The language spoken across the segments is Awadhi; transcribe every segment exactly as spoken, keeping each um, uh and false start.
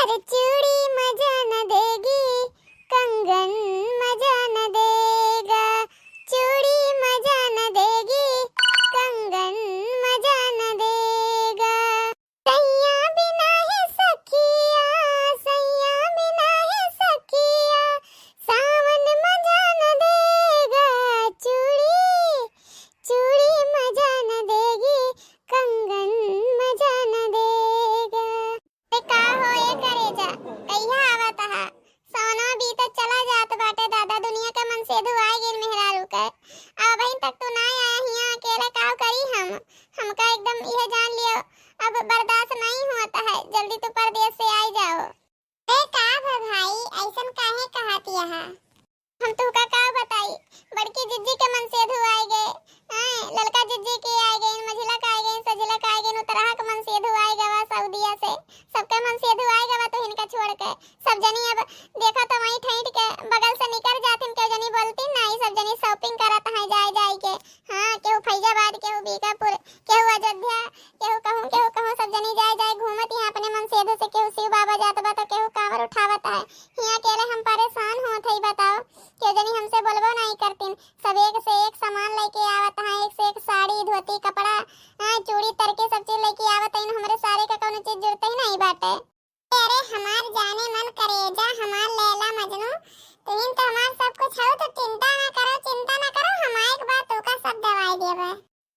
चूड़ी मजा न देगी, कंगन मजा न देगा। चूड़ी मजा न देगी, कंगन मजा न देगा। सैया बिना है सखिया, सैया बिना है सखिया, सावन मजा न देगा। चूड़ी, चूड़ी मजा न देगी, कंगन मजा न देगा। ए का हो ए करेजा, कहिया आवत हा? सवनवा बीतत चला जात बाटे दादा, दुनिया के मनसेधू आइ गइल मेहरारू के। अबहिन तक तू नाइ आया हियाँ, अकेले काव करी हम? हमका एकदम इहे जान लियो, अब बर्दाश्त नाइ होत है, जल्दी तू परदेस से आइ जाओ। ए का भा भाई, अइसन काहे कहत यहा? हम तुहका का बताई, बड़की जिज्जी के मनसेधू आइ गए, हैं, ललका जिज्जी के आइ गए, मझिला के आइ गए, सझिला के आइ गए, उतरहा के मनसेधू आइ गवा सऊदिया से, सबके मनसेधू आइ गवा तो हिनका छोड़ के। सब जनी अब देखा तो वहीं ठैठ के बगल से निकर जाथिन, केहू जनी बोलती ना, ई सब जनी shopping करत हैं जाए जाए के। हाँ, केहू फैजाबाद, केहू बीकापुर, केहू अयोध्या, केहू कहूँ, केहू कहूँ, सब जनी जाए जाए घूमत यहाँ अपने मनसेधू से। केहू शिव बाबा जात बा तो केहू कांवर उठावत है। हियाँ अकेले हम परेशान होत हई, बताओ, केहू जनी हमसे बोलबो नहीं करतीन। सब एक से एक सामान लेके आवत हैं, एक से एक साड़ी, धोती, कपड़ा, हाँ, चूड़ी, तरके, सब चीज लेके आवत हैं। हमरे सारे का कौनो चीज जरूरत ही नहीं बाटे। अरे हमार जाने मन करेजा, हमार लैला मजनू, तुहिन तो हमार सब कुछ हो, तो चिंता ना करो, चिंता ना करो, हम आए के बाद तोका सब दवाई देबे।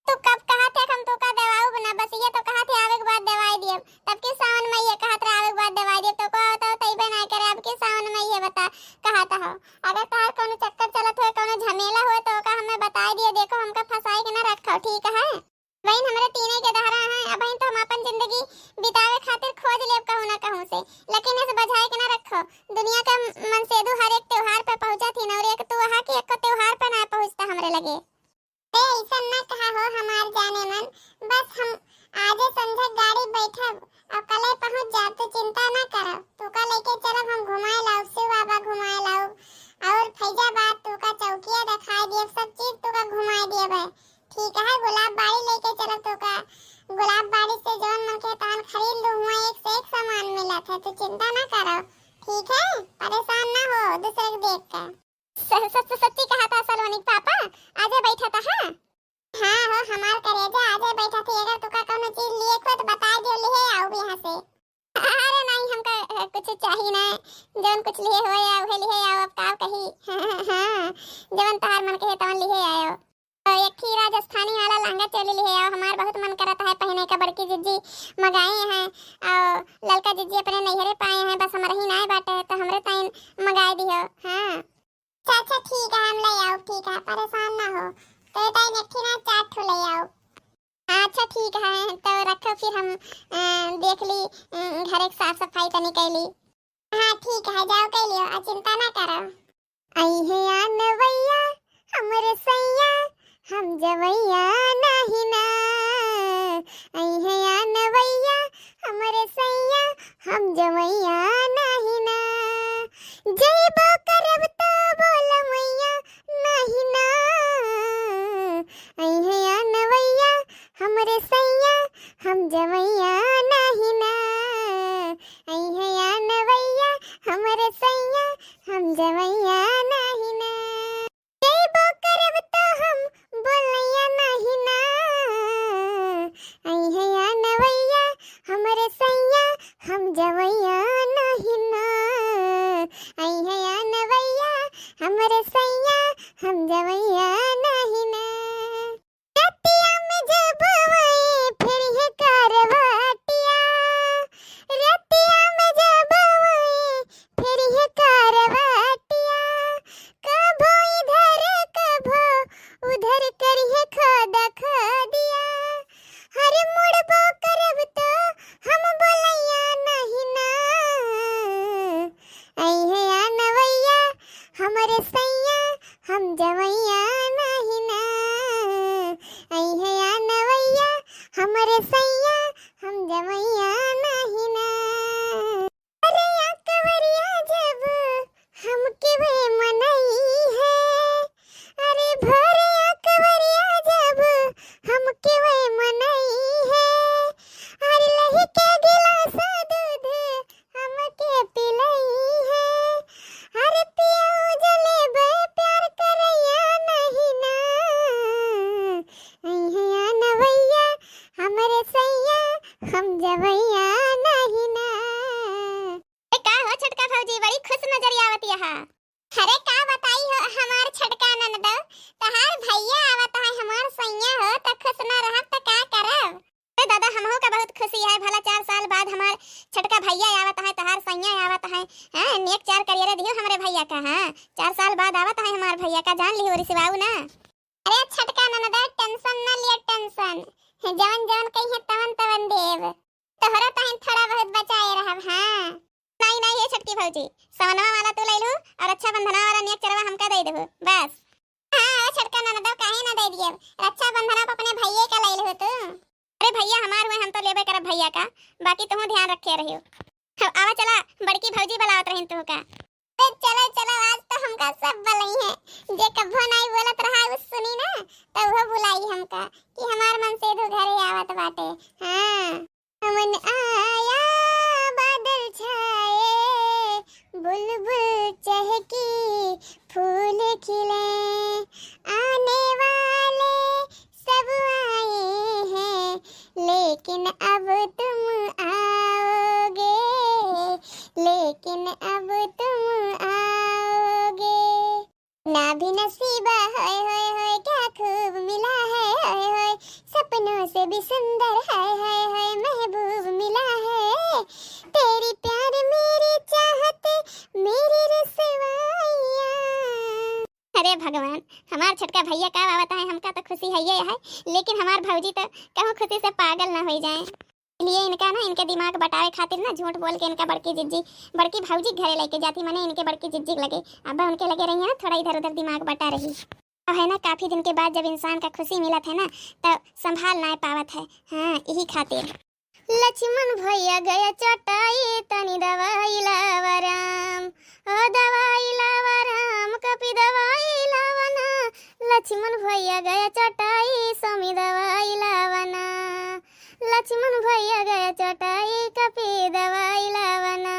तू कब कहत है हम तोका दवाऊ बना, बस ये तो कहत है आवे के बाद दवाई दियब, तब के सावन में ये कहत रहा आवे के बाद दवाई दियब, तो को आवता हो तैबे ना करे, अब के सावन में ये बता कहत हो। अगर तोहार कौनो चक्कर चलत होए, कौनो झमेला होए, तो ओका हमें बताई दियो, देखो हमका फंसाए के ना रखो, ठीक है? बहिन, हमरे तीने के दहरा हैं। अब बहिन, तो हम अपन जिंदगी बितावे खातिर खोज लेब कहूँ ना कहूँ से, लेकिन इस बझाए के ना रखो। दुनिया का मनसेधू हर एक त्योहार पे पहुँचा थी ना, और एक तू वहाँ के एको त्योहार पे ना पहुँचता हमरे लगे। ए, ऐसन ना कहा हो हमार जाने मन, बस हम आजे संझा गाड़ी बैठब और कले पहुँच जाब, तू चिंता ना करब। तू का लेके चलब, हम घुमाए लाउब, शिव बाबा घुमाए लाउब, और फैजाबाद तू का चौकिया दिखाई दियब, सब चीज तू का घुमाए दियब है। ठीक है, गुलाब बाड़ी लेके चलब तोका। गुलाब बाड़ी से जौन मन के तहन खरीद लू, हुआं एक से एक सामान मिलत है, तू चिंता ना करो, ठीक है? परेशान ना हो दूसरे के देख के। स-, स-, स-, सच्ची कहा था सलोनी के पापा, आजे बैठा था, हाँ? हाँ हो हमार करेजा, आजे बैठा थी, अगर तोका कौनो चीज लिए को तो बता दियो, लिहे आउब यहाँ से। अरे नहीं, हमका, अ, कुछ चाही ना, जौन कुछ लिहे हो या उहे लिहे आओ, अब का कही। हाँ, जौन तहार मन कहे तवन लिहे आयो। तो एक ही राजस्थानी वाला लहंगा चोली लिहे आओ, हमार बहुत मन करत है पहने का, बड़की जिज्जी मंगाए हैं और ललका जिज्जी अपने नैहरे पाए हैं, बस हमरे ही ना बाटे, तो हमरे ताइन मंगाए दिहो। हाँ। अच्छा, अच्छा, ठीक है, हम ले आओ, ठीक है, परेशान ना हो। तो ये ताई नेठी ना चार ठो ले आओ। अच्छा, ठीक है, तो रखो फिर हम, अ, देख ली, अ, घर एक साफ सफाई तनी कैली। हाँ, ठीक है, जाओ कैलियो, आ चिंता ना करो। आई है आनवैया, हमरे सैया, हम जवैया नाही ना। आई है आनवैया, हमरे सैया, हम जवैया नाही ना। जइबो करब तो बोल मैया नाही ना। आई है आनवैया, हमरे सैया, हम जवैया नाही ना। आई है आनवैया, हमरे सैया, हम जवैया नाही ना। जइबो करब तो हम बोलैया नाही ना। आई है आनवैया, हमरे सैया, हम जवैया नाही ना। आई है आनवैया, हमरे सैया, हम जवैया नाही ना। रतिया में जब आई फिर है करवटिया, रतिया में जब आई फिर है करवटिया, कभो इधर कभो उधर करिहे खोदा खोदिया। हर मुड़बो करब तो हम बोलैया नहीं ना। आई है आनवैया, हमरे सैया, हम जवैया नजर आवत यहा। अरे का बताई हो हमार छोटका ननदो, तहार भैया आवत है हमार सैया हो, त खुश न रहब त का करब? अरे दादा, हमहू का बहुत खुशी है, भला चार साल बाद हमार छोटका भैया आवत है, तहार सैया आवत है। हाँ, नेक चार करियर दियो हमरे भैया का। हाँ, चार साल बाद आवत है हमार भैया का, जान लिहो रिसवाऊ ना। अरे छोटका ननदो, टेंशन न लिया, टेंशन। जवन जवन कहिए तवन तवन देब। तोहरा तहिन थोड़ा बहुत बचाए रहब। हाँ। नहीं, नहीं, ये छोटकी भौजी, सवनवा वाला तू ले लू और रक्षाबंधनवा वाला नेक चरवा हमका दे देबू, बस। हाँ, ओ छोटका ननदो, काहे ना दे दिए? रक्षाबंधन आप अपने भैये का ले लू तू। अरे भैया हमार हुए, हम तो लेबे करब भैया का, बाकी तुहू ध्यान रखे रहियो। अब आवा चला, बड़की भौजी बुलावत रहिन तुहू का। अरे चलो, चलो, आज तो हमका सब बलई है। जे कभो नाई बोलत रहा, उ सुनी ना, तो वो बुलाई हमका कि हमार मनसेधु घरे आवत बाटे। हाँ। अमन आया, बादल छाए, बुलबुल चहकी, फूल खिले, आने वाले सब आए हैं, लेकिन अब तुम आओगे, लेकिन अब तुम आओगे। ना भी नसीबा, होए, होए, होए, क्या खूब मिला है, होए, होए, सपनों से भी सुंदर, हाय, हाय, हाय, महबूब मिला है। तेरी प्यार, मेरी चाहत, मेरी रसवाइयाँ। अरे भगवान, हमार छोटका भैया का आवत है, हमका तो खुशी है ये है, लेकिन हमार भौजी तो कहूँ खुशी से पागल ना हो जाए। लिए इनका ना, इनके दिमाग बटावे खातिर ना झूठ बोल के इनका बड़की जिज्जी, बड़की भौजी के घरे लेके जाती, मने इनके बड़की जिज्जी के लगे। अब उनके लगे रही है, थोड़ा इधर उधर दिमाग बटा रही। अब है ना, काफी दिन के बाद जब इंसान का खुशी मिलत है ना, तो संभाल ना पावत है। हाँ, यही खातिर। लक्ष्मण भैया गया चटाई, तनी दवाई लावा राम, ओ दवाई लावा राम, कपी दवाई लावा ना। लक्ष्मण भैया गया चटाई, स्वामी दवाई लावा ना। लक्ष्मण भैया गया चटाई, कपी दवाई लावा ना।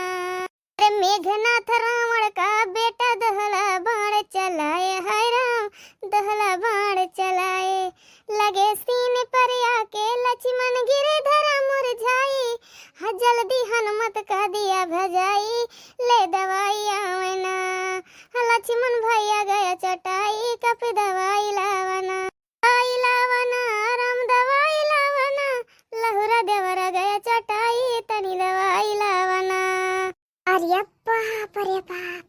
अरे मेघनाथ रावण का बेटा, दहला बाण चलाए, हाय राम, दहला बाण चलाए। लगे सीन पर आके लक्ष्मण गिरधरा मुरझाई, हा जल्दी हनुमत का दिया भजाई, ले दवाई आवे ना। हा लक्ष्मण भैया गया चटाई, कपी दवाई लावा ना। दवाई लावा ना, राम दवाई लावा ना, लहुरा देवरा गया चटाई, तनी दवाई लावा ना। अरे बाप रे बाप,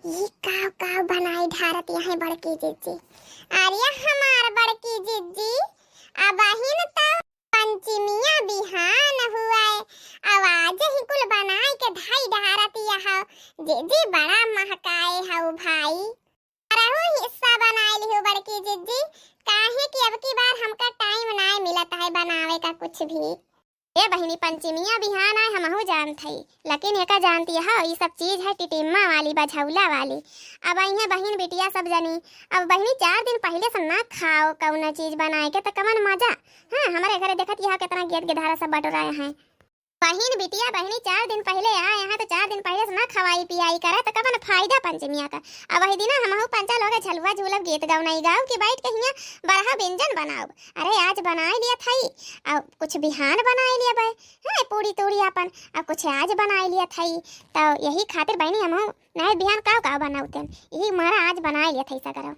ई काव काव बनाई ढारत यहाँ बड़की जिज्जी। अरे हमार बड़की जिज्जी, अबहिन तो पंचमिया बिहान हुआ है, अब आज ही कुल बनाई के धाई ढारत यहाँ। जिज्जी बड़ा महकाए हऊ भाई। अरहू हिस्सा बनाए लिहू बड़की जिज्जी, काहे कि अब की बार हमका टाइम नाय मिलत है बनावे का कुछ भी। ए बहिनी, पंचमिया बिहान आए हमहू जानत हई, लेकिन एका जानती हो, ई सब चीज है टिटिम्मा वाली, बझौला वाली। अब अइहें बहिन बिटिया सब जनी। अब बहिनी, चार दिन पहिले से ना खाओ कौनो चीज बनाए के, त कवन मजा। हाँ, हमरे घरे देखत यहाँ कितना गेद गेधारा सब बटोराए हैं। बहिन बिटिया बहिनी चार दिन पहिले आए हैं, तो चार दिन पहिले से ना खवाई पियाई करे, तो कवन फायदा पंचमिया का। अब वही दिना हमहू पंचा लोग झलुआ झूलब, गीत गवनाई गाओ कि बैठ के हियाँ बरहा व्यंजन बनाओ। अरे आज बनाए लिया थाई, अब कुछ बिहान बनाए लिया बे, हाँ, पूड़ी तूड़ी अपन, अब कुछ आज बनाए लिया थाई। तो यही खातिर बहिनी हमहू नए बिहान काव काव बनाउतेन, यही मारा आज बनाए लिया थाई सगरो।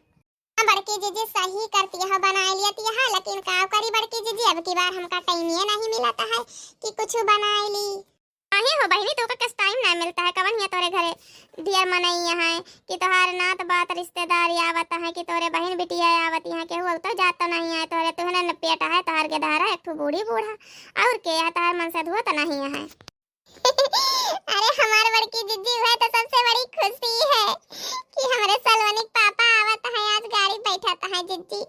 हाँ, बड़की जिज्जी सही करती हो, बनाए लियती हो, लेकिन का करी बड़की जिज्जी, अब की बार हमका टाइम ये नहीं मिलता है कि कुछ बनाए ली। काहे हो बहिनी, तोका कस टाइम ना मिलता है, कवन हिया तोरे घरे दियर मनई है कि तोहार नात बात रिश्तेदार आवत है कि तोरे बहिन बिटिया आवत है, केहू अब तो जात तो नहीं है तोरे, तुहरे न पेट है, तोहार गेधारा एक ठो बूढ़ी बूढ़ा, और के है, तोहार मनसेधुआ तो नहीं है। अरे हमार बड़की जिज्जी, वह तो सबसे बड़ी खुशी है कि हमरे सलोनी के पापा आवत है, आज गाड़ी बैठत है जिज्जी,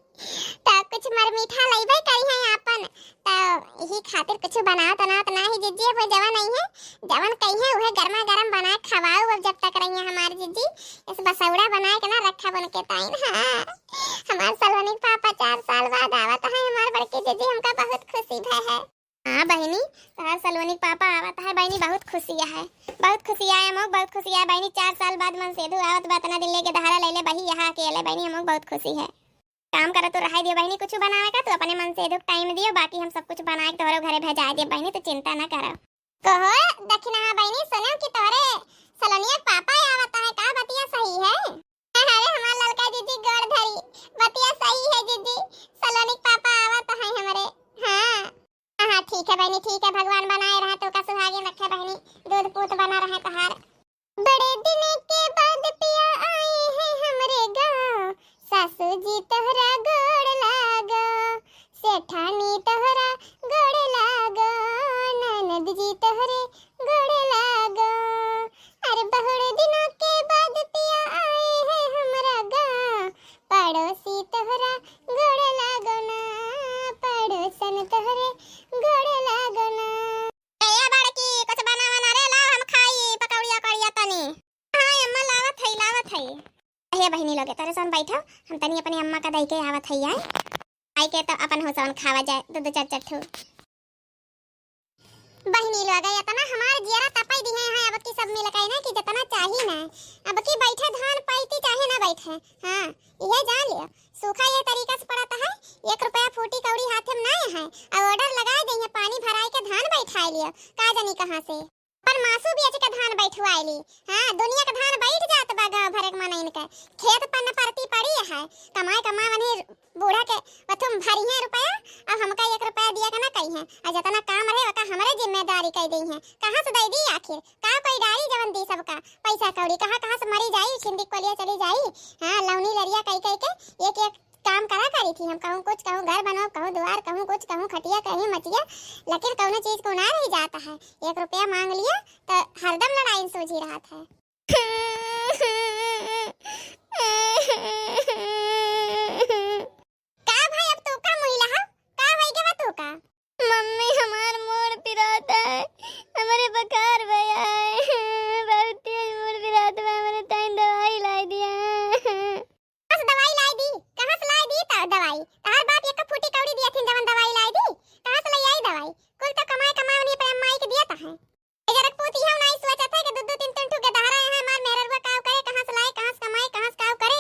तो कुछ मर मीठा लइबे करी है आपन, तो यही खातिर कुछ बनावत उनावत ना ही जिज्जी, अब जवन नहीं है, जवन कही है वह गर्मा गर्म बना के खवाओ, अब जब तक रही है हमार जिज्जी, इस बसौड़ा बना के ना रखा बन के ताइन। हाँ, हमार सलोनी के पापा चार साल बाद आवत है, हमार बड़की जिज्जी, हमका बहुत खुशी भय है। हाँ बहिनी, तोहार सलोनी के पापा आवत है बहिनी, बहुत खुशी है, बहुत खुशी है हमोक, बहुत खुशी है बहिनी। चार साल बाद मनसेधु आवत बा, इतना दिन लेके दहाड़ा लैले बही यहाँ अकेले बहिनी, हमोक बहुत खुशी है। काम करो तो रहाई दियो बहिनी, कुछ बनावे का तू अपने मनसेधु के टाइम दियो, बाकी हम सब कुछ बनाए के तोहरे घरे भेजाए दियो बहिनी, तू चिंता ना करो। कहो दखिनहा बहिनी, सुने कि तोहरे सलोनिया के पापा आवत है। पूत बना रहे तोहार। बड़े दिन के बाद पिया आए हैं हमरे गाँव, सासू जी तोहरा गोड़ लागो, सेठानी तोहरा गोड़ लागो, ननद जी तोहरे गोड़ लागो। अरे बहुत दिनों के बाद पिया आए हैं हमरा गाँव, पड़ोसी तोहरा गोड़ लागो ना, पड़ोसन तोहरे गोड़ लागो ना। ए बड़की, कुछ बना बना रे, लाओ हम खाई पकौड़िया कौड़िया तनी। हाँ अम्मा, लावत हई, लावत हई। हे बहिनी लोगे, तोरे सन बैठो, हम तनी अपनी अम्मा का दई के आवत हई आए। आई के तो अपन हुसवन खावा जाए, दो दो चार चार ठो। बहिनी लोगे, इतना हमार जियरा तपई दिहे हैं, अब की सब मिल के ना कि जितना चाही ना, अब की बैठे धान पैती चाहे ना बैठे। हाँ, इहे जान लियो, सूखा ये तरीका से पड़त है, एक रुपया फूटी कौड़ी हाथे में ना है, और order लगा दे हैं, पानी भराई के धान बैठाए लियो, का जानी कहाँ से। पर मासू बेच के धान बैठवाए ली। हाँ, दुनिया के धान बैठ जात बा गाँव भरे के मनइन के, खेत पर न परती पड़ी है, कमाए कमाए वनी बूढ़ा के बथुम भरी है रुपया, अब हमका एक रुपया दिया के ना कही है, और जितना काम रहे ओका हमरे जिम्मेदारी कह दी है, कहाँ से दे दी आखिर, का कोई डारी जवन दी सबका, पैसा कौड़ी कहाँ कहाँ से मरी जाई, खिंदी कोलिया चली जाई। हाँ, लौनी लरिया कई कई के एक एक काम करा करी थी हम, कहूँ कुछ, कहूँ घर बनवाओ, कहूँ द्वार, कहूँ कुछ, कहूँ खटिया, कहीं मचिया, लेकिन कौनो चीज को ना रह जाता है। एक रुपया मांग लिया तो हरदम लड़ाई सूझी रहत है। का भाई, अब तू का मुइला है? का होई गवा तू का? मम्मी, हमार मूड़ पिरात है, हमरे बुखार भया है, बहुत तेज मूड़ पिरात बा, हमरे ताईं दवाई लाई दिया। कहाँ से दवाई लाई दी? कहाँ से लाई दी त दवाई? तहार बाप एक फूटी कौड़ी दिया थी जवन दवाई लाई दी? कहाँ से ले आई दवाई? कुल तो कमाए कमाए उन्हीं पे माई के दिया था है। ए जरक पूत, इहो नाई सोचत है कि दू दू तीन तीन ठो गदहरा है, हमार मेहररुआ काव करे, कहाँ से लाए, कहाँ से कमाए, कहाँ से काव करे,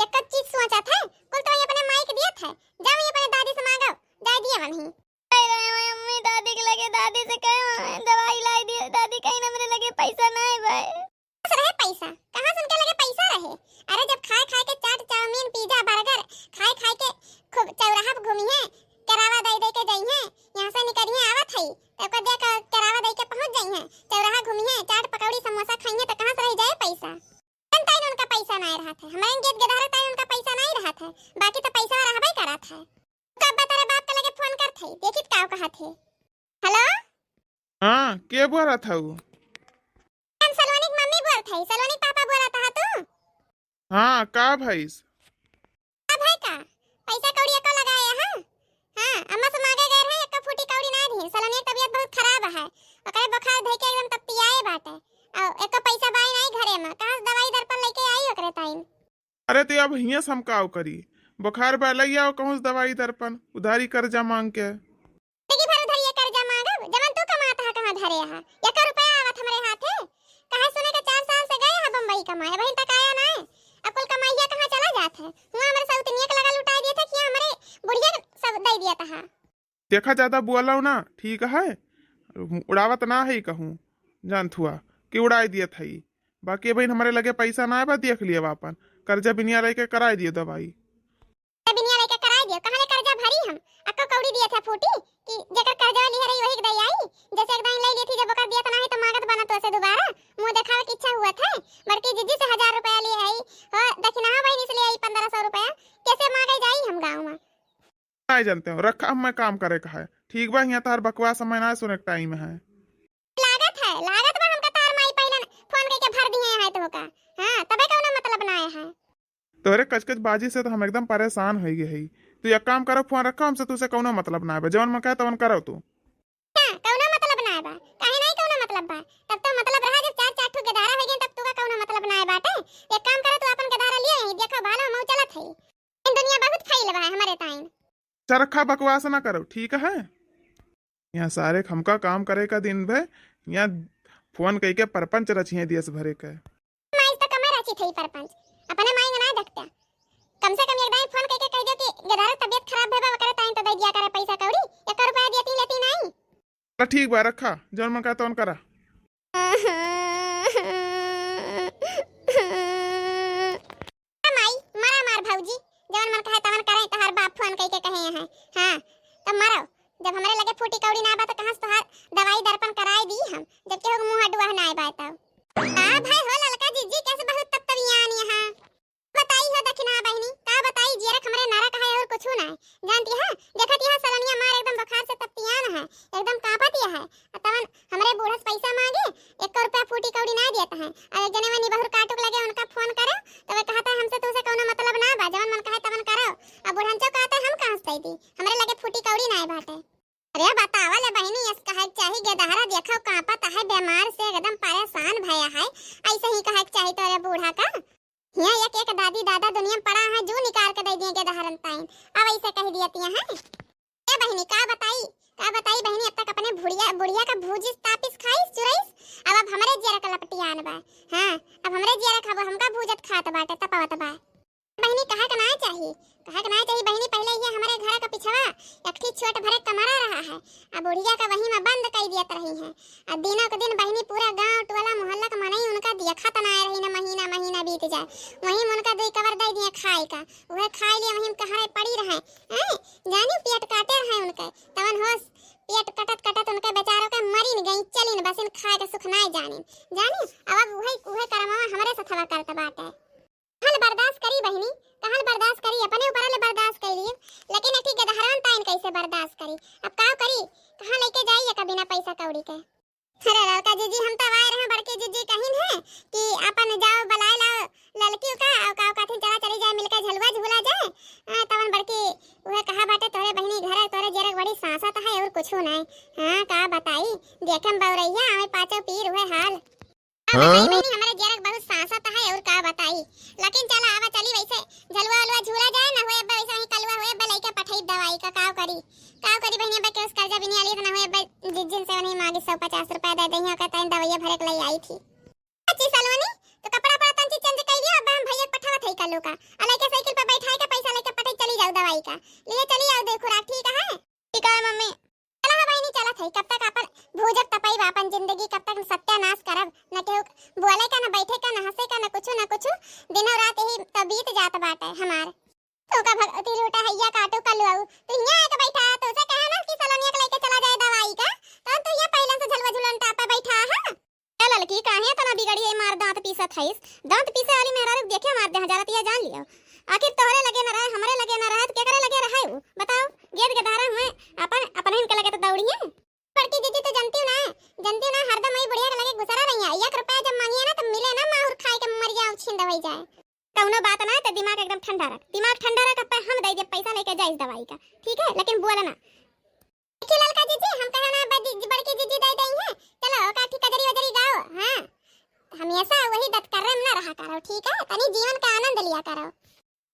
एक चीज सोचत है, कुल तो वही अपने माई के दिया था। जा वही अपने दादी से मांगो, जाए दिया वहीं। नहीं रहे भाई अम्मी, दादी के लगे, दादी से कहे, "मम्मी, दवाई लाई दियो, दादी कहीं हमरे लगे पैसा नहीं भाई।" कहाँ से रहे पैसा? कहाँ से उनके लगे पैसा रहे? अरे जब खाए खाए के चाट, चाउमीन, पिज्जा, बर्गर खाए खाए के खूब चौराहा पे घूमी है, केरावा दे दे के जाई है, यहाँ से निकली है आवत है, तो ओकर दे के केरावा दे के पहुँच जाई है, चौराहा घूमी है, चाट पकौड़ी समोसा खाई है, तो कहाँ से रह जाए पैसा? तन ताइन उनका पैसा नहीं रहत है, हमारे गेद गदहरे ताइन उनका पैसा नहीं रहत है, बाकी तो पैसा रहबे करत है। कब तेरे बाप के लगे फोन करत हई, देखित का कहत है। हेलो? हाँ, के बोलत हऊ? हम सलोनी के मम्मी बोलत हई। सलोनी के पापा बोलत हा तू? हाँ, का भइस? का भाई का? पैसा कौड़ी एको लगाए हा? हाँ, अम्मा से मांगे गए रहे, एको फूटी कौड़ी ना दी। सलोनी के तबीयत बहुत खराब है, ओकरे बुखार धइ के एकदम तत्तियाए बाटे। और एको पैसा बाई नहीं घरे में, कहाँ से दवाई दर्पण लेके आई ओकरे ताईं? अरे, तो अब हियाँ से हम काव करी? बुखार बा, लइ आओ कहूँ से दवाई दर्पण, उधारी कर्जा मांग के। जिंदगी भर उधारिये कर्जा मांगब, जवन तू कमात हा, कहाँ धरे हा? एक रुपया आवत हमरे हाथे? कहे सुने के चार साल से गए हा बम्बई कमाए, अबहिन तक आया नाय। अब कुल कमाइया कहाँ चला जात है? हुआँ हमरे सौतनिया के लगा लुटाए दिए थे कि हमरे बुढ़िया के सब दे दिया था। देखा, ज्यादा बोलाओ ना, ठीक है? उड़ावत ना है कहूँ, जानत हुआ कि उड़ाए दियत है। बाकी अबहिन हमरे लगे पैसा ना बा, देख लिया आपन, कर्जा बिनिया लेके कराए दियो दवाई। बिनिया लेके कराए दियो, कहाँ ले कर्जा भरी हम? अक्को कौड़ी दिए थे फूटी कि जेकर कर्जा लिए रही वही के दे आई, जैसे एक दाईं ले ली थी, जब ओकर दियत ना है तो मांगत बना तो से दोबारा, मुंह देखावे की इच्छा हुआ था। बड़की जिज्जी से हजार रुपया लिए आई, हो दक्षिणा बहिनी से ले आई पन्द्रह सौ रुपया, कैसे मांगे जाई हम गाँव में? नहीं जानते हो, रखा, हमें काम करे का है। ठीक बा, यहाँ तार बकवास समय ना सुने के टाइम है। लागत है, लागत बा हमका तार माई पहले फोन करके भर दिए है तो का। हाँ, तबे कौनो मतलब ना आया है। तोहरे कचकच बाजी से तो हम एकदम परेशान हो गए हई। तू एक काम करो, फोन रखो, हमसे तुसे कौनो मतलब ना बा, जवन मन कहे तवन करो तू। का कौनो मतलब ना बा? काहे नहीं कौनो मतलब बा? तब तो मतलब रहा जब चार चार ठो गदारा हो गए, तब तू का कौनो मतलब ना बाटे। एक काम करो, तू अपन गदारा लिए यहीं देखो, भालो हम चलत हई। इन दुनिया बहुत फैल बा हमरे ताईं। चरखा बकवास ना करो, ठीक है? यहाँ सारे हमका काम करे का दिन भे, यहाँ फोन कई के परपंच रचिए दियस भरे के। माई तो कमे रचित है परपंच, अपने माई ना देखते। कम से कम एक दाईं फोन कई के कह दो कि गदारा तबीयत खराब भे बा, ओकरे ताईं तो दे दिया करे पैसा कौड़ी, एक रुपया दिया तीन लेती नहीं। तो ठीक बा, रखा, जौन मन कहे तौन करा। माई, मरा मार भौजी, जौन मन कहे तवन करे, तोहार बाप फोन कई के कहे हैं। हाँ, तो मरो, जब हमरे लगे फूटी कौड़ी ना बा तो कहाँ से तोहार दवाई दर्पण कराए दी हम, जबकि हो मुँह डुआ ना फूटी कौड़ी ना देत है। अब एक जने वही निबहुर काटुक लगे, उनका फोन करो, तो वे कहत है, "हमसे तुमसे कौनो मतलब ना बा, जवन मन कहे तवन करो।" अब बुढ़नचो कहत है, "हम कहाँ से दे दी, हमरे लगे फूटी कौड़ी ना बाटे।" अरे बतावा ले बहिनी, यस कहे के चाही, गेदहरा देखो कांपत है, बीमार से एकदम परेशान भया है, ऐसे ही कहे के चाही तोरे बूढ़ा का। हियाँ एक एक दादी दादा दुनिया में पड़ा है, जू निकाल के दे दिए गेदहरन ताइन, अब ऐसे कह दिया तिया है। ए बहिनी, का बताई, का बताई बहिनी, अब तक अपने भुड़िया, बुढ़िया का भूजिस, तापिस, खाइस, चुरइस, अब, अब हमरे जियरा का लपटियान बा। हाँ, अब हमरे जियरा खाबो, हमका भूजत खात बाटे, तपावत बा। बहिनी, कहे के नाय चाही, कहे के नाय चाही बहिनी, पहिले ये हमरे घर का पिछवा एक ठी छोट भरे कमरा रहा है, आ बुढ़िया का वही में बंद कई दियत रही है। आ दिनों के दिन बहिनी पूरा गांव, टोला, मोहल्ला का मनई उनका देखत नाय रही, न महीना, महीना बीत जाए, वही में उनका दुई कवर दे दिए खाए का, उहे खाए लिए वही में कहरे पड़ी रहे। हैं? जानी पेट काटे रहे उनके, तवन होश पेट कटत कटत उनके बेचारों के मरिन गई, चलिन बसिन खाए के सुख नाय जानिन। जानी, अब, अब उहे, उहे करमवा हमरे सथवा करत बाटे। कहल बर्दाश्त करी बहिनी, कहल बर्दाश्त करी, अपने ऊपर ले बर्दाश्त कर लिए, लेकिन एक ठी गदहरान ताइन कैसे बर्दाश्त करी? अब का करी, कहाँ लेके जाई एका बिना पैसा कौड़ी के? अरे ललका जीजी, हम तो आए रहे बड़की जीजी कहिन है कि अपन जाओ बुलाए लाओ ललकी का, और का कहथिन, चला चली जाए मिलके झलुआ झूला जाए। हाँ, तवन बड़की उहे कहा बाटे, तोरे बहिनी घर है, तोरे जेरक बड़ी सांसत है और कुछ नहीं। हाँ, का बताई, देखे में बौरैया, आवे पाँचों पीर उहे हाल। का बताई हाँ? बहिनी, हमरे जेरक बहुत सांसत है और का बताई। लेकिन चला आवा चली, वैसे झलुआ उलुआ झूला जाए ना, होए अब्बा वैसे वहीं कलुआ होए अब्बा, लइके पठई दवाई का, काव करी, काव करी बहिनी, अब्बा के उस कर्जा बिनी आली ना होए अब्बा, जिज्जिन से वहीं मांगी सौ पचास रुपया दे दही, ओकर तैन दवाइया भरे के ले आई थी। अच्छी सलोनी, तो कपड़ा पड़ा तंची चेंज कर लिया, अब्बा हम भैया के पठावत है कलू का, आ लइके साइकिल पर बैठाए के पैसा लेके पठई चली जाओ दवाई का, लिए चली जाओ दे खुराक, ठीक है? ठीक है मम्मी। चला हो बहिनी, चलत है, कब तक अपन भूजब तपई बा अपन जिंदगी, कब तक सत्यानाश करब, न केहू बोले का, न बैठे का, न हंसे का, न कुछ, न कुछ, दिनों रात यही तो बीत जात बाटे हमार। तो का भगवती लूटा हैया काटू कलुआऊ, तू हियां आके बैठा, तो उसे कहा ना कि सलोनिया के लेके चला जाए दवाई का, तो तू यहाँ पहले से झलवा झुलन टापा बैठा है। ए ललकी, काहे इतना बिगड़ी है, मार दांत पीसत हईस? दांत पीसे वाली मेहरारू देखे मार दे हजार रुपया जान लियो। आखिर तोहरे लगे न रहे, हमरे लगे न रहे, तो केकरे लगे रहे उ? बताओ, गेद के धारा हुए, अपन, अपन इनके लगे तो दौड़ी है। बड़की जीजी तो जानती हूँ ना, जानती हूँ ना, हरदम वही बुढ़िया के लगे गुसरा रही है। एक रुपया जब मांगिए ना, तो मिले ना, माहुर खाए के मर जाओ, छींद हो जाए। कौनो बात ना, तो दिमाग एकदम ठंडा रख, दिमाग ठंडा रख, अब हम दे दे पैसा लेके जाइस दवाई का, ठीक है, लेकिन बोला ना। देखी ललका जीजी, हम कहा ना बड़ी, बड़की जीजी दे दई है। चलो, ओका ठीक कजरी वजरी गाओ। हाँ, हमेशा वही दतकर्रे में ना रहा करो, ठीक है? तनी जीवन का आनंद लिया करो।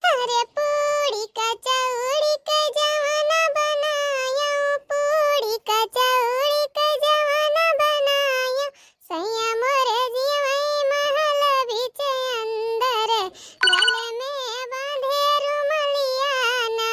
अरे पूड़ी कचौड़ी के जवन बनायो, पूड़ी कचौड़ी के जवन बनायो, सैया मोरे जीवई महल बीच अंदर, गल में बांधे रुमलिया ना।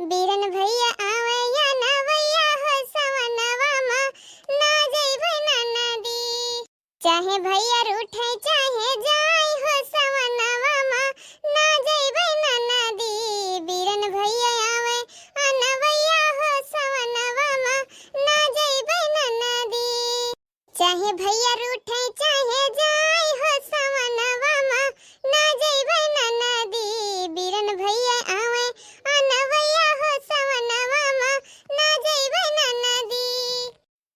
बीरन भैया आवे या ना भैया हो सवनवा मा, ना जइबै ननदी। चाहे भैया रूठे चाहे जाए हो सवनवा मा, ना जइबै ननदी। बीरन भैया आवे या ना भैया हो सवनवा मा, ना जइबै ननदी। चाहे भैया रूठे चाहे जाए हो सवनवा मा, ना जइबै ननदी। बीरन भैया आवे या ना भैया हो सवनवा मा, ना जइबै ननदी।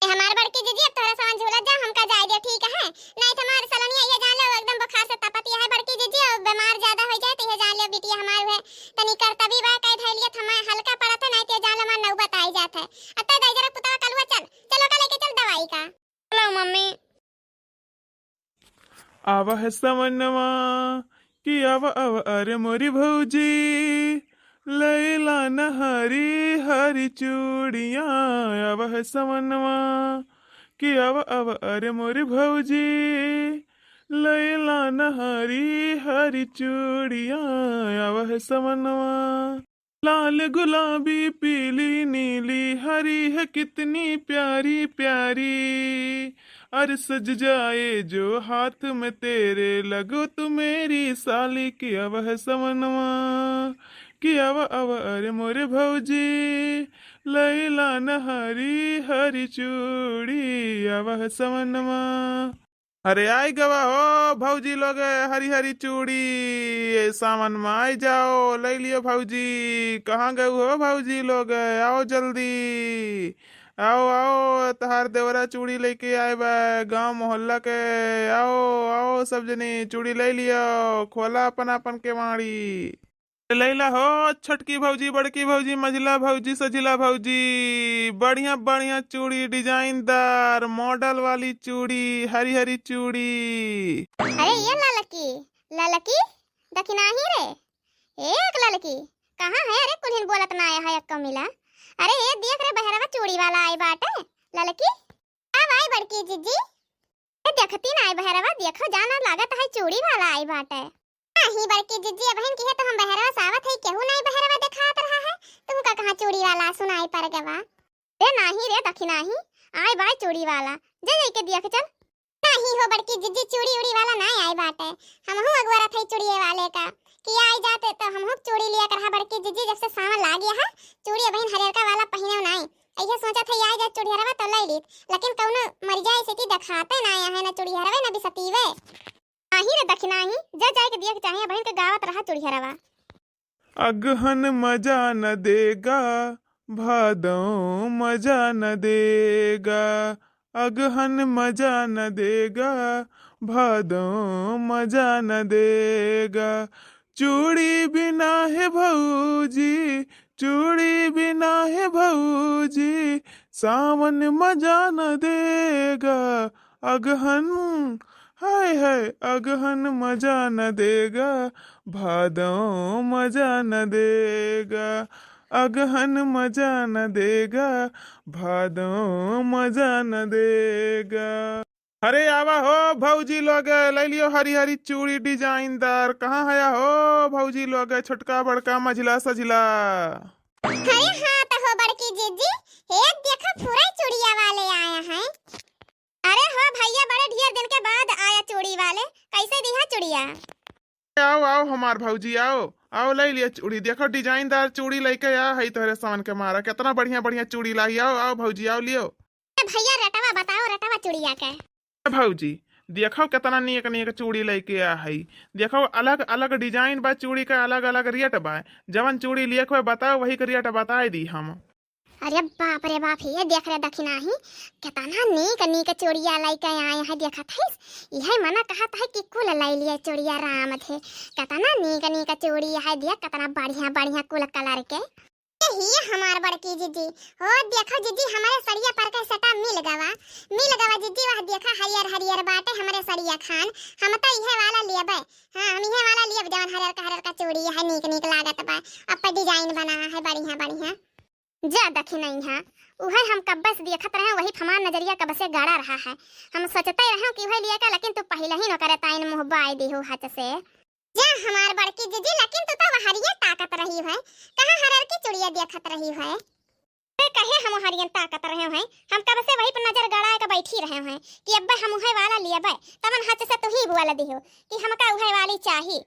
ए हमार बड़की जीजी, अब तोहरा सवन झूलत जा, हमका जाए दे, ठीक है? नहीं तो हमार सलनिया ये जान लो, एकदम बुखार से तपत है बड़की जीजी, और बीमार ज्यादा हो जाए तो ये जान लो बिटिया हमार है तनी करतबी बा, कह धैलियत हमार हल्का पड़त है, नहीं तो ये जान लो हमार नौबत आई जात है। अब तो दई जरा पुतवा कलुआ चल, चलो का लेके चल दवाई का। चलो मम्मी। आवा है सवनवा कि आवा आवा अरे मोरी भौजी, लैला न हरी हरी चूड़िया। आवा है सवनवा कि आवा आवा अरे मोरी भौजी, लैला न हरी हरी चूड़िया। आवा है सवनवा। लाल गुलाबी पीली नीली हरी है कितनी प्यारी प्यारी। अरे सज जाए जो हाथ में तेरे लगो तू मेरी साली। कि आवा है सवनवा कि आवा आवा अरे मोरे भौजी, लैला न हरी हरी चूड़ी। आवा है सवनवा। अरे आई गवा हो भौजी लोग, हरी हरी चूड़ी, ए सावन में आई जाओ, लई लियो भौजी। कहाँ गऊ हो भौजी लोग, आओ जल्दी, आओ आओ, तहार देवरा चूड़ी लेके आए बा गांव मोहल्ला के। आओ आओ सब जनी चूड़ी लई लियो, खोला अपन अपन केवाड़ी। लैला हो छोटकी भौजी, बड़की भौजी, मझिला भौजी, सझिला भौजी, बढ़िया बढ़िया चूड़ी, डिजाइनदार मॉडल वाली चूड़ी, हरी हरी चूड़ी। अरे ये ललकी, ललकी, दखिनाही रे, एक ललकी, कहाँ है? अरे कुल्हिन बोलत ना आया है एक्को मिला। अरे ये देख रे बहरवा चूड़ी वाला आई बाटे, ललकी। अब आई बड़की जीजी। ए, देखती नाई बहरवा, देखो जाना लागत है चूड़ी वाला आई बाटे। नाही बड़की जीजी, अबहिन की है तो हम बहरवा सावत है, केहू नाई बहरवा देखात रहा है, तुमका कहाँ चूड़ी वाला सुनाई पड़ गवा? रे नाही रे दखिनाही, आई बाय चूड़ी वाला, जे जाई के देख चल। नाही हो बड़की जीजी, चूड़ी उड़ी वाला नाई आई बाटे, हमहू अगुआरत है चूड़िए वाले का, कि आई जाते तो हमहू चूड़ी लिया करहा बड़की जीजी, जब से सावन लाग गया है, चूड़ी अबहिन हरियरका वाला पहिने नाई, इहे सोचत है आई जात चूड़ियरवा तो लई लीत, लेकिन कौनो मर जाए से कि देखाते ना आया है, ना चूड़ियरवे ना बिसतीवे। आही रे दखिनाही, जा जाए के दिया के चाहे बहन के गावत रहा चूड़ियरवा। अगहन मजा न देगा, भादों मजा न देगा, अगहन मजा न देगा, भादों मजा न देगा। चूड़ी बिना है भौजी, चूड़ी बिना है भौजी, सावन मजा न देगा। अगहन, हाय हाय, अगहन मजा न देगा, भादों मजा न देगा। अगहन मजा न देगा, भादों मजा न देगा। अरे आवा हो भौजी लोग, लई लियो हरी हरी चूड़ी डिजाइनदार। कहाँ हया हो भौजी लोग, छोटका बड़का मझिला सझिला? अरे हाँ तो हो बड़की जीजी, हे देखो पूरा चूड़िया वाले आया है। अरे हो भैया, बड़े ढेर दिन के बाद आया चूड़ी वाले, कैसे दिहा चूड़िया? आओ आओ हमार भौजी, आओ आओ, लई लिया चूड़ी। देखो डिजाइनदार चूड़ी लइके आ है तोहरे सावन के मारा, कितना बढ़िया बढ़िया चूड़ी लाई। आओ आओ भौजी, आओ लियो। ए भैया, रेटवा बताओ, रेटवा चूड़िया के। ए भौजी, देखो कितना नीक नीक चूड़ी लइके आ है। देखो अलग अलग डिजाइन बा चूड़ी का, अलग अलग रेट बा। जवन चूड़ी लियक होए बताओ, वही के रेट बताई दी हम। अरे बाप रे बाप, ये देख रे दखिनाही, कितना नीक नीक चूड़िया लइके आए हैं, देखत है। यह मना कहत है कि कुल लई लिया चूड़िया राम थे। कितना नीक नीक चूड़ी है, देख कितना बढ़िया बढ़िया कुल कलर के। यही हमार बड़की जीजी। हो देखो जीजी, हमारे सड़िया पर के सेटा मिल गवा, मिल गवा जीजी। वह देखा हरियर हरियर बाटे हमारे सड़िया खान, हम तो इहे वाला लेबे। हाँ, हम इहे वाला लेब जवन हरियर का हरियर का चूड़ी है, नीक नीक लागत बा, अब पे डिजाइन बना है बढ़िया बढ़िया। जा दखिनैहा, उहे हम कब्बे से देखत रहे, वही पे हमार नजरिया कब्बे से गड़ा रहा है। हम सोचते रहे कि उहे लिए का, लेकिन तू पहिले ही न करे ताइन मुँह बाय देहू हच से। जा हमार बड़की जिज्जी, लेकिन तू तो वहरिये ताकत रही है, कहाँ हरर की चुड़िया देखत रही है? अरे कहे हम हरियन ताकत रहे हैं, हम कब से वही पर नजर गड़ाए के बैठी रहे हैं कि अब्बे हम उहे वाला लियबे, तमन हच से तू ही बोल दिहो कि हमका उहे वाली चाही।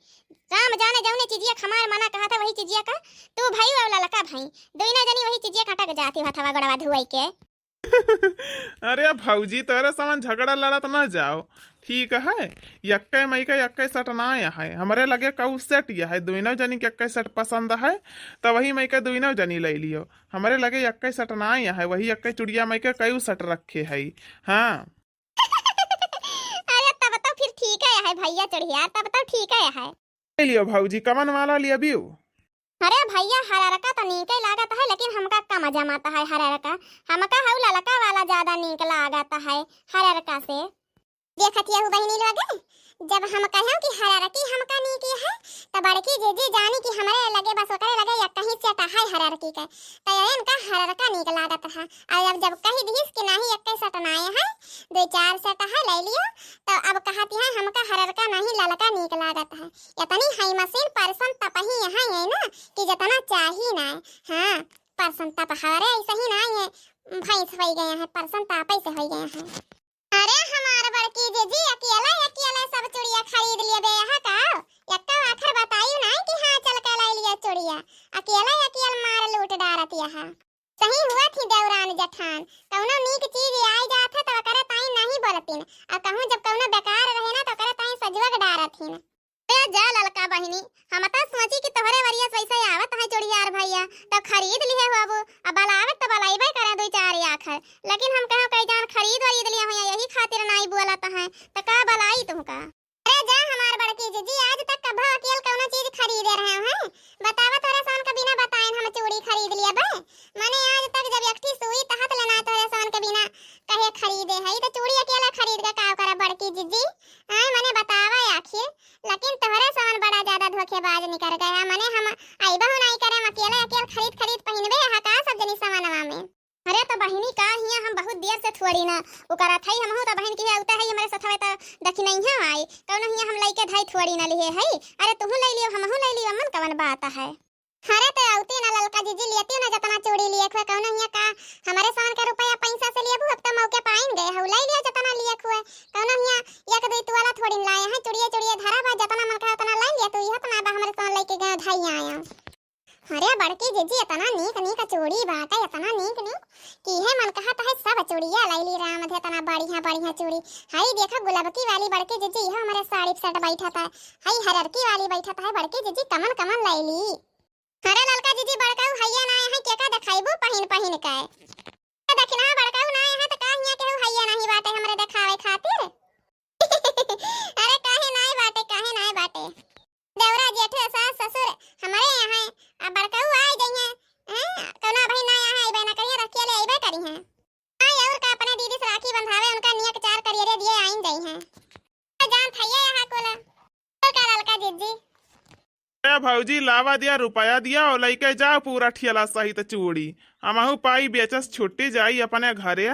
राम जाने जौने चीजिया क हमार मना कहा था वही चीजिया का तू भई और ललका भई, दोनों जनी वही चीजिया कटक जाती हथवा गोड़वा धुआई के। अरे भौजी, तोरे समन झगड़ा लड़त न जाओ, ठीक है? यक्के मइके यक्के सट नाय है, हमरे लगे कऊ सेट यह है, दुइनौ जनी के यक्के सेट पसंद है, त वही मइके दुइनौ जनी लइ लियो। हमरे लगे यक्के सेट नाय है, वही यक्के चुड़िया मइके कऊ सेट रखे है। हाँ। अरे तब तो फिर ठीक है, है भैया चुड़िया, तब तो ठीक है, है। ले लियो भौजी, कवन वाला लियबियो? अरे भैया, हररका त नीके लागत है, लेकिन हमका कम जमात है हररका। हमका हऊ ललका वाला ज्यादा नीक लागत है हररका से। देखत यहू बहिनी लोग, जब हम कहूँ कि हररकी हमका नीक है, त बड़की जिज्जी जानी कि हमरे लगे बस ओकरे लगे यक्कही सेट है हररकी के। त इनका हररका नीक लागत है। और अब जब कही दिहिस कि नाही यक्के सेट नाय है, दो चार सेट है, ले लियो, त अब कहती है हमका हररका नाही ललका नीक लागत है। इतनी हाई मशीन परसन तपही यहाँ है ना कि जितना चाही ना। हाँ, परसन तप हरे ऐसे ही ना ये भैंस होई गए हैं, परसन तापे से होई गए हैं। अरे हमार बड़की जिज्जी, अकेले अकेले सब चुड़िया खरीद लियबे यहाँ का? यक्का आखर बतायू ना कि हाँ चल के लाई लिया चुड़िया, अकेले अकेले मार लूट डारत यहाँ। सही हुआ थी देवरान जठान, कौनो नीक चीज आई जात है तो ओकरे ताई नहीं बोलतीन, और कहूँ जब कौनो बेकार रहे ना तो ओकरे ताई सजवग डारत ही ना। ए जा ललका बहिनी, हम त सोची कि तोहरे वरियस वैसे आवत है चुड़ियार भैया, त खरीद लिहे होबू। अब बलावत त बलाइबे करे दुई चार आखर, लेकिन हम कहो कई जान खरीद वरीद लिया हुआ, यही खातिर नाई बोलत है, त का बलाई तुमका? अरे जा हमार बड़की जिज्जी, आज तक कभो अकेल कौनो चीज खरीदे रहे हैं? बतावा तोहरे सन के बिना बताइन हम चूड़ी खरीद लियबे? मने आज तक जब एक ठी सुई तहत लेना तोहरे सन के बिना कहे खरीदे है, त चूड़ी अकेला खरीद के का करब बड़की जिज्जी? आय मने बतावा आखिर। लेकिन तोहरे सवन बड़ा ज्यादा धोखेबाज निकर गया। मने हम अइबहु नाई करे, हम अकेले अकेल खरीद खरीद पहिनबे यहाँ का सब जनी सवनवा में। अरे त बहिनी का हियाँ हम बहुत देर से थोड़ी ना उकरत हई, हमहू त बहिन की अउते हई हमरे सथवे त दखिनइहा आई, कौनो हियाँ हम लइके धई थोड़ी ना लिहे हई। अरे तुहू लइ लियो, हमहू लइ लियो, अमन कवन बात है? अरे त अउती ना ललका जिज्जी, लियती ना जतना चूड़ी लिए खुए, कौनो हियाँ का हमरे सवन के रुपया पैसा से लियबू, अब त मौके पाइन गए हऊ, लइ लियो जतना लिए खुए, कौनो हियाँ एक दुई तुआला थोड़ी न लाए हैं, चुड़िए चुड़िए धरा बा, जतना मन कहे उतना लइ लिया, तू इहत ना बा हमरे सवन लइके गए धई आया। अरे बड़की जिज्जी, इतना नीक नीक चूड़ी बाटे, इतना नीक नीक कि इहे मन कहत है सब चूड़िया लइ ली राम धे, इतना बढ़िया बढ़िया चूड़ी। हई देखा गुलबकी वाली बड़की जिज्जी, इहो हमरे साड़ी पे सेट बैठत है, हई हररकी वाली बैठत है बड़की जिज्जी, कमन कमन लइ ली। अरे ललका जिज्जी, बड़काऊ हइये नाय है, केका देखाइबू पहिन पहिन के? दखिनहा बड़काऊ नाय है, त का हियाँ केहू हइये नहीं बाटे हमरे देखावे खातिर? अरे काहे नाय बाटे, काहे नाय बाटे? देवरा जेठ सास ससुर हमरे यहाँ है, आ बड़काऊ आइ जइहे, हैं? कौना बहिन नाय यहाँ अइबे ना करिहे, रखिया ले अइबे करिहे। हाँ, और का अपने दीदी से राखी बंधावे, उनका नियक चार करियरे दिए आइन जइहे। जान थइये यहाँ कुल। तो का ललका जिज्जी? ए भौजी, लावा दिया, रुपया दिया और लइके जाओ पूरा ठेला सहित चूड़ी। हमहू पाई बेचस छुट्टी जाई अपने घरे।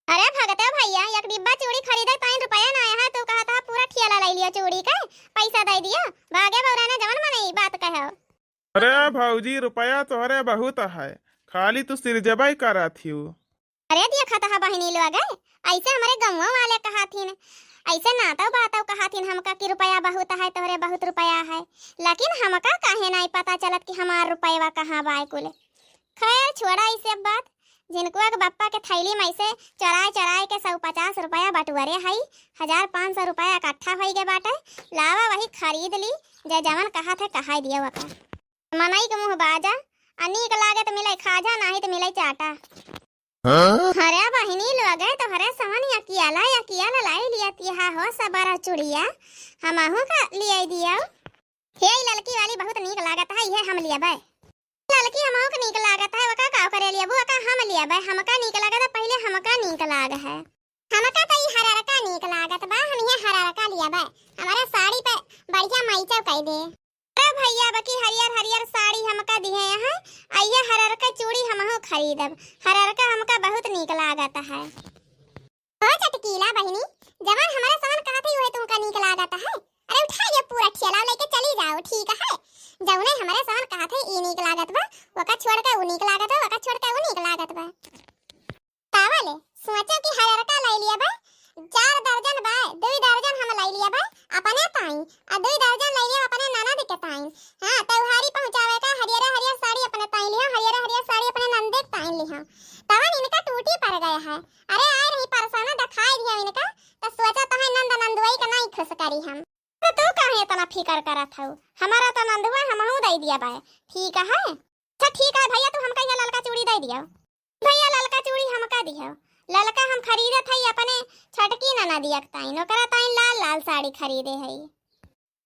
अरे भगते भैया, एक डिब्बा चूड़ी खरीदे ताईं रुपया ना आया है, तू कहत है पूरा ठेला लइ लियो चूड़ी के, पैसा दइ दियो। भागे बौरा ने जवन मने ई बात कहो। अरे भौजी, रुपया तोहरे बहुत है, खाली तू सिरजबई करत हिउ। अरे देखत ह बहिनी लोग, ऐसे हमरे गौवा वाले कहथिन, ऐसे नातव बातव कहथिन हमका कि रुपया बहुत है, तोहरे बहुत रुपया है, लेकिन हमका काहे नाई पता चलत कि हमार रुपयवा कहाँ बाय कुल। खैर छोड़ा ई सब बात, जिनको एक बप्पा के थैली में से चोराए चोराए के सौ पचास रुपया बटुअरे हई, हजार पाँच सौ रुपया इकट्ठा होई गए बाटे, लावा वही खरीद ली, जे जवन कहत है कहाई दिया वका। मनई के मुँह बाजा, आ नीक लागे त मिलई खाजा, नाही त मिलई चाटा। हाँ? अरे बहिनी लोगे, तोहरे सवन अकियाला अकियाला लाई लिया तिहा हो सबरा चुड़िया, हमहू का लियाई दियो। हे ई ललकी वाली बहुत नीक लागत है, इहे हम लियबे। ललकी हमहू के नीक लागत है, वका का करे लियबू, वका हम लियबे, हमका नीक लागत है, पहिले हमका नीक लाग है। हमका त ई हररका नीक लागत बा, हम इहे हररका लियबे, हमरे साड़ी पे बढ़िया मैचो कई दे। अरे भैया, बकी हरियर हरियर साड़ी हमका दिहे यहाँ, आ इहे हररका चूड़ी हमहू खरीदब, हररका हमका बहुत नीक लागत है। ओ चटकीला बहिनी, जवन हमरे सवन कहत है उहे तुमका नीक लागत है? अरे उठाइ लियो पूरा ठेला लइके चली जाओ, ठीक है? जउने हमरे सवन कहत है ई नीक लागत बा, ओका छोड़ के ऊ नीक लागत बा, ओका छोड़ के ऊ नीक लागत बा। तावले सोचो कि हरियरका लइ लिया बा, चार दर्जन बा, दुइ दर्जन हम लइ लिया बा अपने ताई, आ दुइ दर्जन लइ लिया अपने ननद के ताई। हाँ, त्योहारी पहुँचावे का हरियर हरियर साड़ी अपने ताई लिहा, हरियर हरियर साड़ी अपने ननदे के ताई लिहा। तवन इनका टूटी पड़ गया है। अरे आए रही परसना देखाइ दिया इनका, त सोचा तो है नंद नंदुआई का नहीं खुश करी हम। तो तू काहे इतना फिकर करत हऊ? हमारा तो नंदुआ हमहू दइ दिया बा, ठीक है? अच्छा ठीक है भइया, तू हमका यह ललका चूड़ी दइ दियो। भइया ललका चूड़ी हमका दियो, ललका हम खरीदत हई अपने छोटकी ननदिया के ताईं, ओकरा ताईं लाल लाल साड़ी खरीदे हई।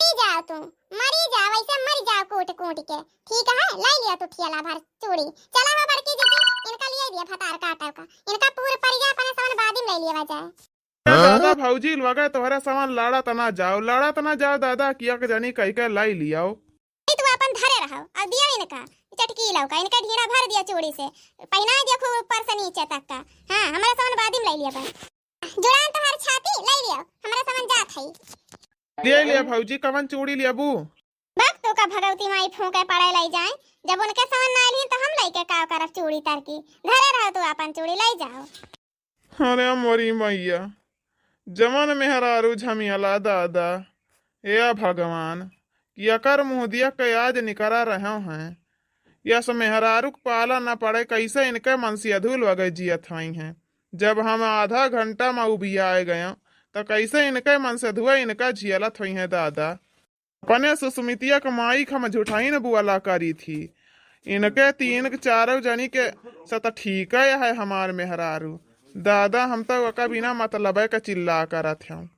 मरी जाओ तू, मरी जाओ, ऐसे मरी जाओ कूट कूट के। ठीक है, लइ लिया तू ठेला भर चूड़ी। चला हो बड़की जीजी, इनका लियाइ दिया भतार काटा का, इनका पूर परिया अपने सवन बादी में लइ लिया जाए। ए दादा भौजी लगे तोहरे सवन लड़त ना जाओ, लड़त ना जाओ दादा, किया के जानी कहि के लइ लियाओ। ई तू अपन धरे रहो, अब दियो इनका चटकी लौका, इनका ढींढा भर दियो चूड़ी से, पहिनाइ दियो खूब ऊपर से नीचे तक का। हाँ, हमरा सवन बादी में लइ लिया बा। जुड़ान तोहार छाती, लइ लियो, हमरा सवन जात है। लिया लिया भौजी, कवन चूड़ी लेबू? बक तू का भगवती माई फूंके पड़े लइ जाए, जब उनके सवन ना आइल तो हम लइके का करब चूड़ी तरकी। धरे रहो तू अपन चूड़ी, लइ जाओ। अरे मोरी मैया, जवन मेहरारू झमियाला दादा, ए भगवान, कि अकर मुँह दिया के आज निकरा रहे हैं। यस मेहरारू के पाला न पड़े, कैसे इनके मन से अधूल वगे जियत हई हैं। जब हम आधा घंटा में उबियाए गए, तो कैसे इनके मन से धुए इनका झियलत हुई हैं दादा। अपने सुस्मितिया के माई के हम झूठाइन बुअला करी थी। इनके तीन के चारों जनी के सत ठीक है हमार मेहरारू। दादा हम तो ओका बिना मतलबे के चिल्ला करत हूँ।